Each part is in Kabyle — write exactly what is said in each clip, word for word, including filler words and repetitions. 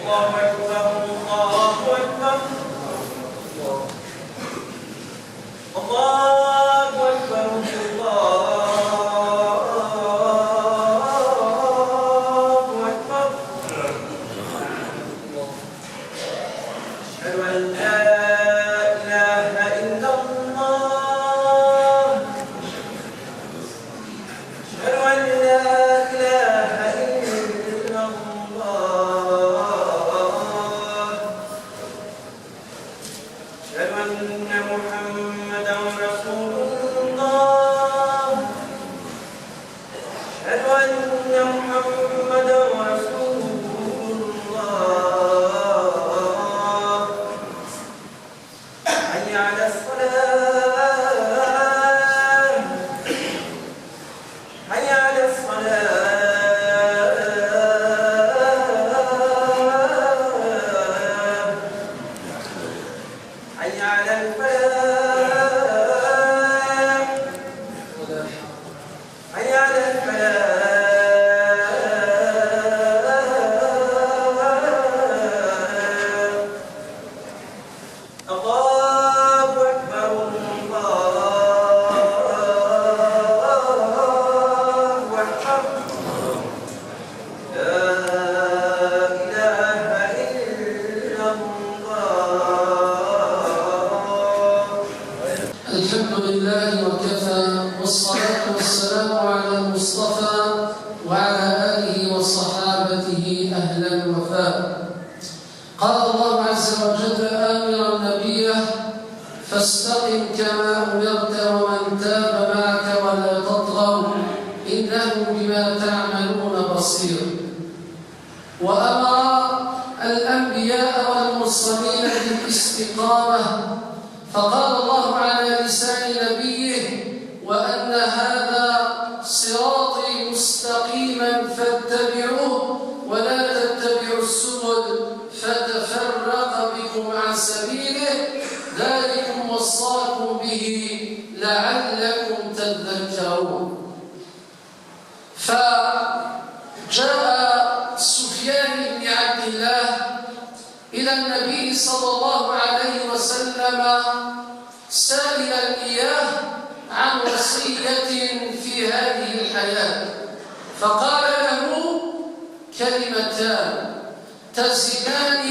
الله أكبر، الله أكبر. الله أكبر، الله أكبر. أشهد أن لا إله إلا الله. أشهد أن لا إله إلا الله. أشهد أن محمدا رسول الله. أشهد أن محمدا رسول الله. حي على الصلاة. حي على الصلاة. حي على الفلاح. حي على الفلاح. الله أكبر، الله أكبر. لا إله إلا الله. الحمد لله وكفى، والصلاة والسلام على المصطفى وعلى آله وصحابته أهل الوفاء. قال الله عز وجل آمرا نبيه: فاستقم كما أمرت ومن تاب معك ولا تطغوا إنه بما تعملون بصير. وأمر الأنبياء والمرسلين بالاستقامة، فقال الله على لسان نبيه: وأن هذا صراطي مستقيما فاتبعوه ولا تتبعوا السبل فتفرق بكم عن سبيله، ذلكم وصاكم به لعلكم تذكرون. فجاء سفيان بن عبد الله إلى النبي صلى الله عليه وسلم سائلا إياه عن وصية في هذه الحياة، فقال له كلمتان تزنان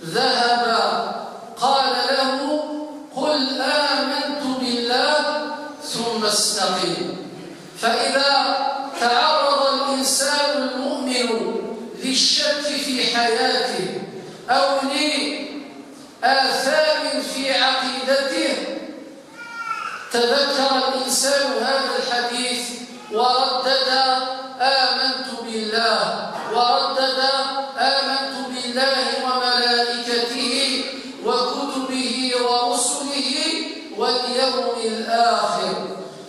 ذهبا، قال له: قل آمنت بالله ثم استقم. فإذا تعرض الإنسان المؤمن للشك في حياته أو لآثام في عقيدته، تذكر الإنسان هذا الحديث وردد: آمنت بالله، وردد: آمنت بالله وملائكته وكتبه ورسله واليوم الآخر،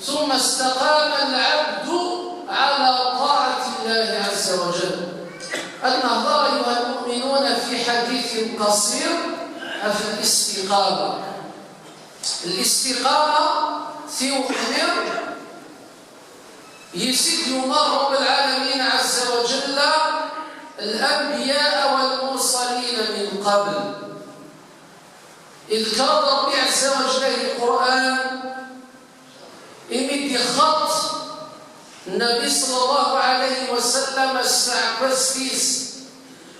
ثم استقام العبد على طاعة الله عز وجل. النهضة أيها المؤمنون في حديث قصير في الاستقامة. الاستقامة في أمر يسد يوم رب العالمين عز وجل الأنبياء والمرسلين من قبل. إذ كان ربي عز وجل القرآن إمد خط النبي صلى الله عليه وسلم السعكوستيس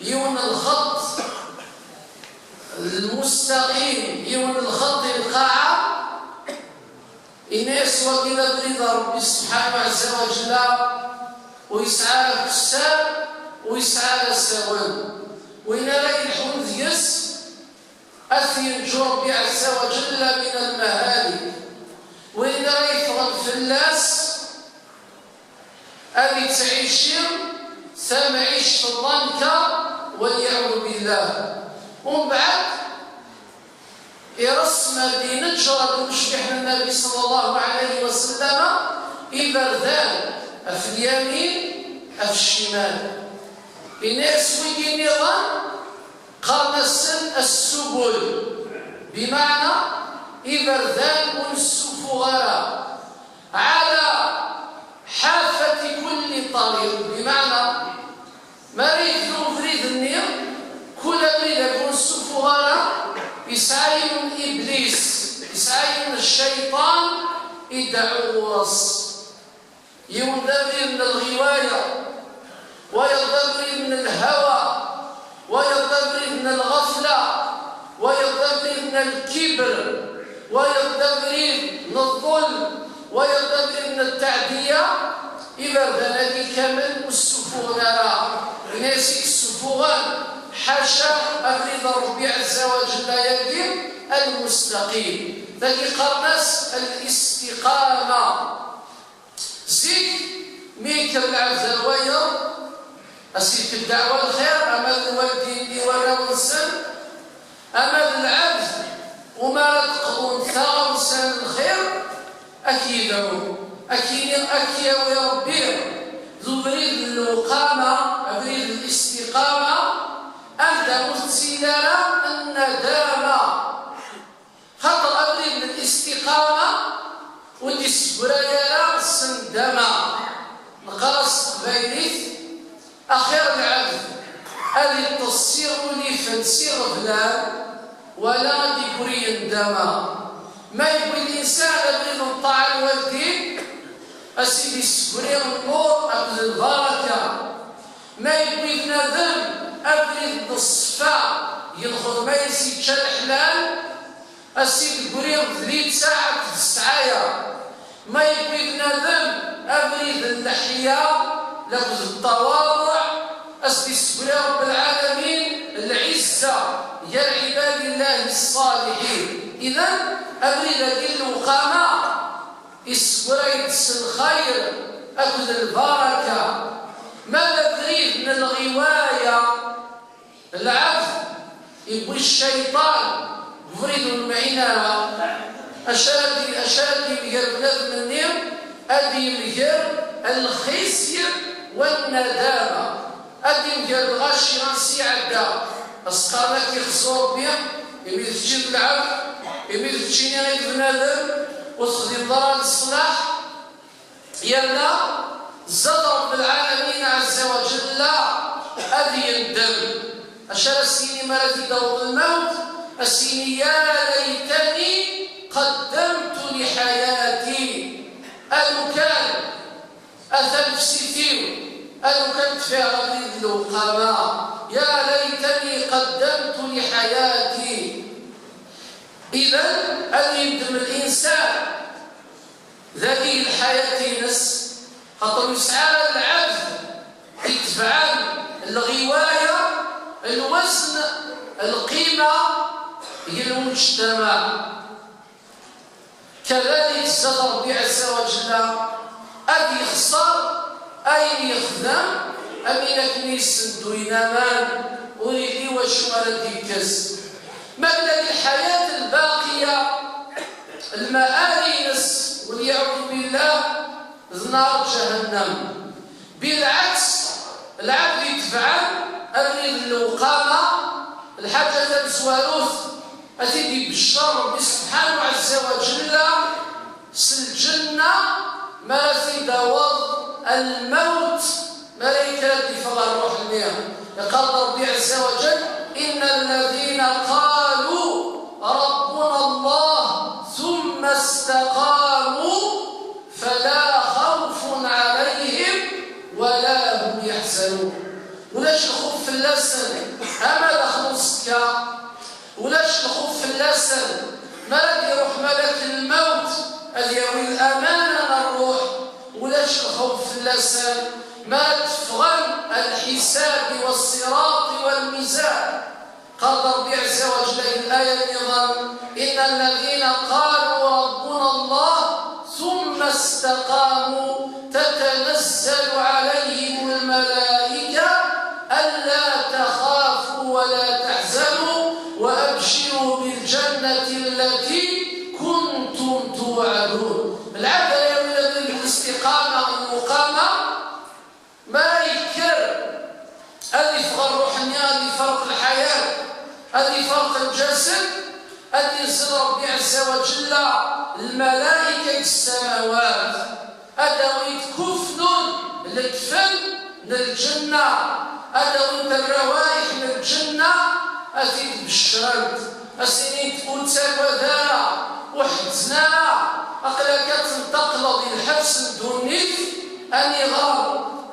يون الخط المستقيم، يون الخط القاعة. Yenna-yas wagi d abrid n Ṛebbi subḥanahu ɛezza wa jella, ur yesɛi ara akessar, ur yesɛi ara asawen. Win ara yelḥun deg-s, ad t-yenǧu Ṛebbi ɛezza wa jella min lmahalik. Win ara yeffɣen fell-as, ad yettɛici tamɛict n ḍḍanka, walɛiyadu billah. Umbeɛd, iṛeṣṣem-d, ineǧǧer-d umecbiḥ n Nnbi ṣalla Llahu ɛalayhi wa sallam iberdan ɣef lyamin, ɣef ccimal. Yenna-yas wigi nniḍen, qqaren-asen as-subul, bimeɛna iberdan ur nessufuɣ ara. Ɛala ḥafati kulli ṭariq, bimeɛna, mi ara yebdu ubrid-nni, cciṭan i d-iɛuṛes. Yiwen d abrid n lɣiwaya, wayeḍ d abrid n lhawa, wayeḍ d abrid n lɣefla, wayeḍ d abrid n lkibr, wayeḍ d abrid n ḍḍulm, wayeḍ d abrid n ttaɛdiya. Iberdan-agi kamel ur ssufuɣen ara, nnas i yessufuɣen, ḥaca, abrid n Ṛebbi ɛezza wa ǧella-yagi, almustaqim. Dagi qqaren-as al-istiqama. Zik, mi yekker lɛebd ar wayeḍ, as-yefk ddeɛwa n lxir, ama d lwaldin i warraw-nsen, ama d lɛebd umi ara d-qḍun taɣawsa n lxir, ad k-yedɛu, ad k-yini, ad k-yawi Ṛebbi d ubrid n lewqama, abrid n listiqama, anda ur tettili ara nnadama. Xaṭer abrid n listiqama ur d-isegray ara s nndama. Neqqar-as s teqbaylit, axir lɛebd ad iṭṭes s iɣulifen, s iɣeblan, wala ad d-igri nndama. Ma yewwi linsan abrid n ṭṭaɛa n lwaldin, ad s-id-isegri nnur akked lbaraka. Ma yewwi bnadem abrid n ṣṣfa, deg lxedma-ines yečča leḥlal, ad s-id-tegri d littseɛ akked ssɛaya. Ma yewwi bnadem abrid n leḥya akked ttawaḍuɛ, ad s-d-isegri Ṛebbi lɛalamin lɛizza gar ɛibadillahi ṣṣaliḥin. Idan, abrid-agi n lewqama, isegray-d s lxayr akked lbaraka. Ma d abrid n lɣiwaya, lɛebd iwwi cciṭan deg ubrid ur nemɛin ara. Acu ara d-, acu ara d-yemger bnadem-nni? Ad d-yemger lxizyi wannadama. Ad d-yemger lɣaci ansi iɛedda. As-qqaren akk ixeṣṣu Ṛebbi, imi d kečč i d lɛebd, imi d keččini i d bnadem, ur texdimeḍ ara leṣlaḥ. Yerna zdat Ṛebbi lɛalamin ɛezza wa ǧella ad yendem. Acu ara s-yini mi ara t-id-aweḍ lmawt? Ad s-yini: "Ya laytani qaddamtu li ḥayati." A lukan a tanefsit-iw, a lukan ṭṭfiɣ abrid n lewqama. "Ya laytani qaddamtu li ḥayati." Idan, ad yendem linsan dagi lḥayat-ines, xaṭer ur yesɛi ara lɛebd itebɛen lɣiwaya, lwezn, lqima deg lmujtamaɛ. Kadalik, zdat Ṛebbi ɛezza wa ǧella, ad yexṣer ayen yexdem, am win akken i yessenduyen aman, ur yelli wacu ara d-yekkes. Ma yella di lḥayat lbaqiya, lmaal-ines, walyaɛudu billah, d nar ǧahannam. Bilɛaks, lɛebd itebɛen abrid n lewqama, lḥaǧa tamezwarut, ad t-id-ibeccer Ṛebbi subḥanahu ɛezza wa ǧella s lǧenna, mi ara t-id-aweḍ lmawt, mi ara yekker ad d-iffeɣ ṛṛuḥ-nni. Iqqar-d Ṛebbi ɛezza wa ǧell: "إن الذين قالوا ربنا الله ثم استقاموا فلا خوف عليهم ولا هم يحزنون." Ulac lxuf fell-asen, ama d axnus ṣṣekka, ulac lxuf fell-asen, mi ara d-iruḥ malak lmawt ad yawi lamana n ṛṛuḥ, ulac lxuf fell-asen, mi ara d-ffɣen lḥisab wa ṣṣiraṭ wa lmizan. Qal Ṛebbi ɛezza wa ǧella di laya nniḍen: "إن الذين قالوا ربنا الله ثم استقاموا تتنزل عليهم الملائكة ألا تخافوا ولا تحزنوا وأبشروا بالجنة التي كنتم توعدون." Lɛebd ara yawin abrid n listiqama, lewqama, mi ara yekker, ad iffeɣ ṛṛuḥ-nni, ad iferq lḥayat, ad iferq lǧased, ad d-inzel Ṛebbi ɛezza wa ǧella lmalayka deg ssamawat, ad d-awint kufnun, lekfen n lǧenna, ad d-awint rrawayeḥ n lǧenna, ad t-id-beccrent, ad s-inint: "Ur ttagad ara, Ur ḥeǧǧen ara, aql-ak ad tentaqleḍ i lḥebs n ddunit, aniɣer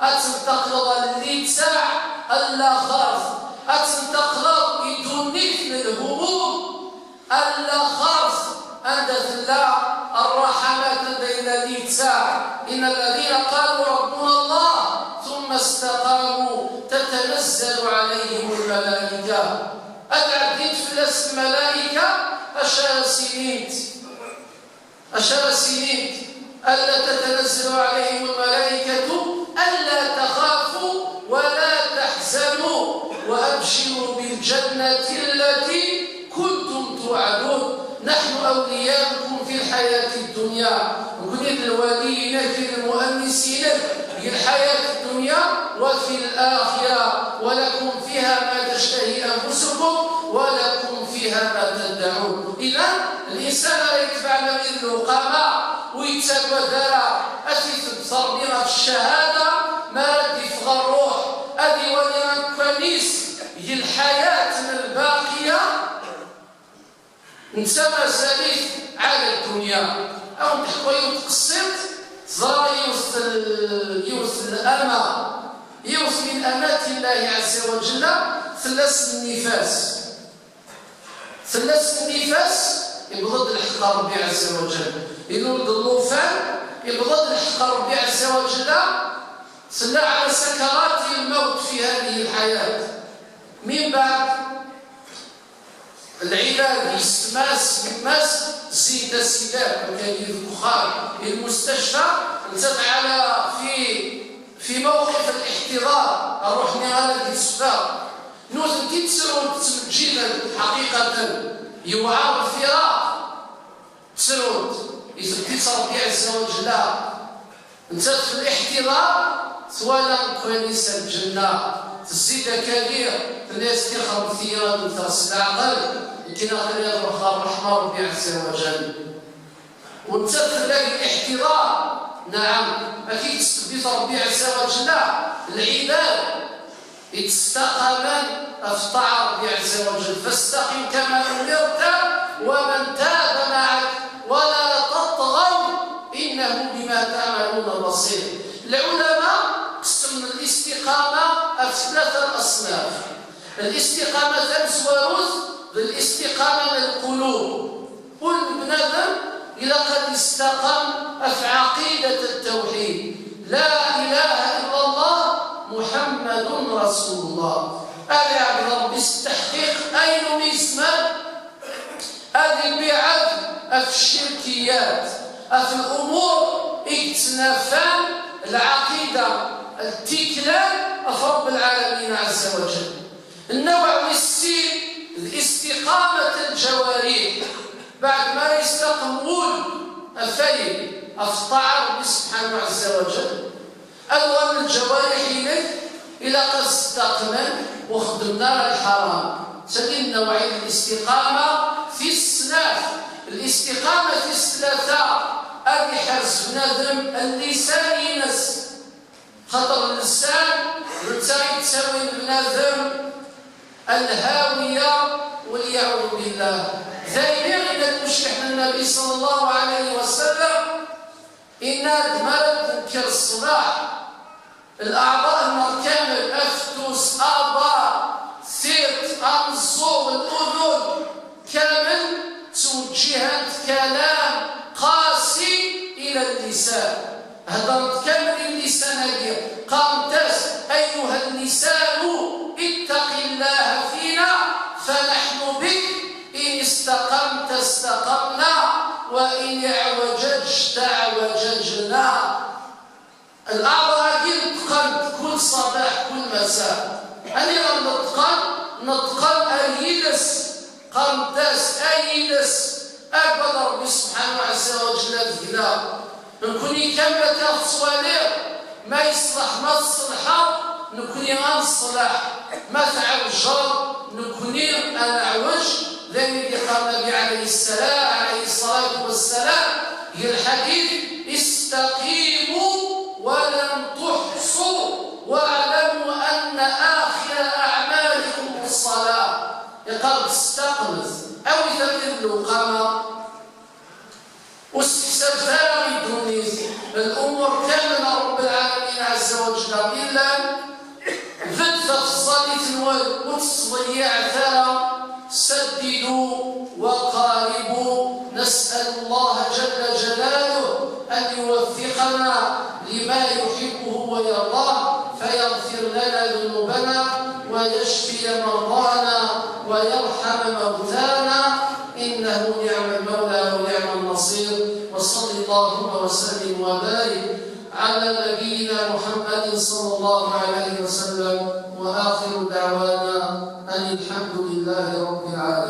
ad tentaqleḍ ɣer llitaɛ n laxert, ad tentaqleḍ i ddunit n lhumum, n laxert anda tella ṛṛaḥanat, anda yella llitaɛ. إن الذين قالوا ربنا الله ثم استقاموا تتنزل عليهم الملائكة. Ad ɛeddint fell-as lmalayka, acu ara s-inint? Acu ara s-inint? ألا تتنزل عليهم الملائكة ألا تخافوا ولا تحزنوا وأبشروا بالجنة التي كنتم توعدون نحن أولياؤكم في الحياة الدنيا. Nekkni d lwaliyin-ak, d lmuannisin-ak, di lḥayat ddunya, وفي الآخرة ولكم فيها ما تشتهي أنفسكم ولكم فيها ما تدعون. Idan, linsan ara yetbeɛen amir n lewqama, ur yettagad ara, ad t-itebbet Ṛebbi ɣef ccahada, mi ara d-iffeɣ ṛṛuḥ, ad iwali amkan-is di lḥayat n lbaqiya, netta mazal-it ɛala ddunya. Ad wen-d-ḥkuɣ yiwet tqessiṭ, teḍra yiwet l-, yiwet lama, yiwet min amati Llahi ɛezza wa ǧella, tella s nnifas. Tella s nnifas, iwweḍ-d lḥeqq Ṛebbi ɛezza wa ǧella. Ilul-d llufan, iwweḍ-d lḥeqq Ṛebbi ɛezza wa ǧella. Tella ɛala sakarati lmawt fi hadihi lḥayat. Min baɛd, lɛibad, yessetma-s, yemma-s, zzin-d asileɣ, akken deg uxxam, i lmustacfa, nettat ɛala fi, fi mawqif al-iḥtiḍar, ṛṛuḥ-nni ara d-yessufeɣ. Nutenti ttrunt, ttmeǧǧident, ḥaqiqatan, yewɛer lfiraq. Ttrunt, itebbi-tt Ṛebbi ɛezza wa ǧella. Nettat fi liḥtiḍar, twala amkan-is ar lǧenna. Tezzi-d akali, tenna-yas: "Tixxamt-iyi ad mmteɣ s leɛqel, nekkini aql-i ad ruḥeɣ ɣer ṛṛeḥma Ṛebbi ɛezza wa ǧell." U nettat tella deg liḥtiḍar, naɛam, akka i tettebbi Ṛebbi ɛezza wa ǧella, lɛibad. Ittestaqamen ɣef ṭṭaɛa Ṛebbi ɛezza wa ǧell. "فاستقم كما أمرت ومن تاب معك ولا تطغوا إنه بما تعملون بصير." Lɛulama qesmen listiqama ɣef tlata n leṣnaf. Listiqama tamezwarut d listiqama n lqulub. Ul n bnadem ilaq ad yestaqam ɣef ɛaqidat ttawḥid. La ilaha illa Allah, Muḥammadun Rasulullah. Ad iɛbed Ṛebbi s tteḥqiq ayen umi yezmer, ad ibiɛed ɣef ccirkiyat, ɣef lumuṛ i yettnafan lɛaqida, ttiklan ɣef Ṛebbi lɛalamin ɛezza wa ǧell. Nnaweɛ wis sin d istiqamat lǧawariḥ. Baɛd ma ara yestaqem wul ɣef wayen, ɣef ṭṭaɛa Ṛebbi subḥanahu ɛezza wa ǧell, ad uɣalen lǧawariḥ-inek ilaq ad staqmen ur xeddmen ara lḥaram. Sani nnaweɛ i listiqama tis snat. Listiqama tis tlata, ad iḥrez bnadem llisan-ines. Xaṭer llesan, d netta i yettawin bnadem lhawiya, walyaɛudu billah. Daymi, yenna-d ucliḥ n Nnabi ṣalla Llahu ɛalayhi wa sallam, yenna-d: "Mi ara d-tenker ṣṣbeḥ, leɛḍaɛ-nneɣ kamel, afetus, aḍar, tiṭ, ameẓẓuɣ, udun, kamel ttweǧǧihent kalam qasi ila llisan." Heddrent kamel i llisan-agi, qqarent-as: "Ayyuha llisanu, ittaqi llaha fina, fa naḥnu bik, in istaqamta istaqamna, wa in iɛwajajta iɛwajajna." Leɛḍaɛ-agi neṭqent kul ṣṣabaḥ, kul masa. Aniɣer neṭqen? Neṭqen ar yiles, qqarent-as: "Ay iles, agad Ṛebbi subḥanahu ɛezza wa ǧella deg-neɣ. Nekkni kamel akka tettwaliḍ, ma yeṣleḥ, ma tṣelḥeḍ, nekkni ad neṣleḥ, ma tɛewjeḍ, nekkni ad neɛwej." D ayen i d-iqqar Nnabi ɛalayhi ssalam, ɛalayhi ṣṣalatu wassalam, di lḥadit: "Istaqimu wa lam tuḥṣu, waɛlamu anna axira aɛmalikum ṣṣalah." Iqqar-d: "Staqmet, awit amir n lewqama." Lḥaǧa yellan, bedd taxeṣṣalit-nwen, ur tt-ttḍeyyiɛet ara. سددوا وقاربوا. نسأل الله جل جلاله أن يوفقنا لما يحبه ويرضاه، فيغفر لنا ذنوبنا ويشفي مرضانا ويرحم موتانا، إنه نعم المولى ونعم النصير. وصل اللهم وسلم وبارك على نبينا محمد صلى الله عليه وسلم، وآخر دعوانا أن الحمد لله رب العالمين.